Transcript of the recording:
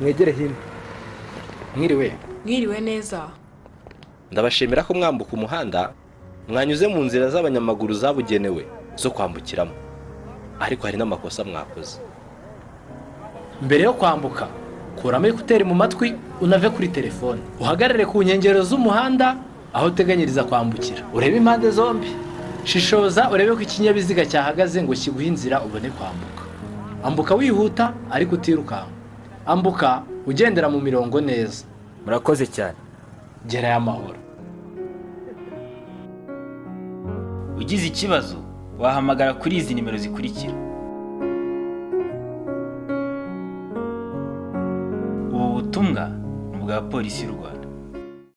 Mwegere hino. Mwiriwe. Mwiriwe neza. Ndabashimira ko mwambuka umuhanda mwanyuze mu nzira z'abanyamaguru zabugenewe zo kwambukiramo, ariko hari n'amakosa mwakoze. Mbere yo kwambuka, kuramo ekuteri mu matwi, unave kuri telefone, uhagarare ku nkengero z'umuhanda aho uteganyiriza kwambukira, urebe impande zombi, shishoza urebe ko ikinyabiziga cyahagaze ngo kiguhe inzira ubone kwambuka. Ambuka wihuta ariko utirukanka. Ambuka ugendera mu mirongo neza. Murakoze cyane. Gerayo amahoro. Ugize ikibazo wahamagara kuri izi nimero zikurikira. Ubu butumwa ni ubwa Polisi y'u Rwanda.